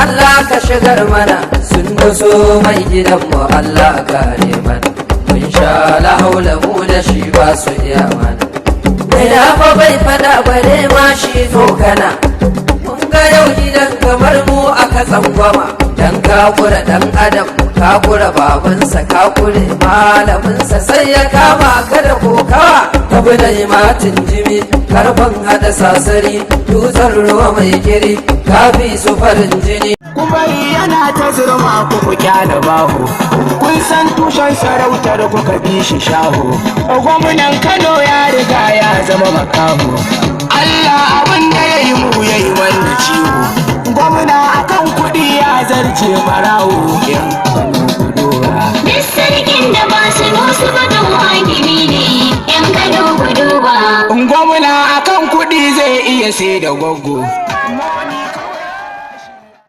Allah ka shigar mana. Sun doso mai gidan mu, Allah kare mana. Mun sha la haula, mu da shi ba su iya mana. Mai dafa bai fada bare ma shi kana. Mun ga yau gidan kamar mu aka tsangwama. Dan ka kura dan adam, ka kura babansa, ka kure malaminsa, sai ya kama ka da kokawa. Tabi da matin jimi karfin hada sasari, dutsen ruwa mai kiri, kafi su farin jini. Ku bari yana ta zurma, ku ku kyale bahu. Kun san tushen sarautar, kuka bi shi shaho. Gwamnan Kano ya riga ya zama makaho. Allah abin da ya yi mu ya yi mana ciwo. Gwamna akan kuɗi ya zarce barawo. Yan Kano, ku duba. Duk sarkin da ba su nusu ba don hakimi ne, ‘yan Kano, ku duba. Gwamna akan kuɗi zai iya sai da gwaggo.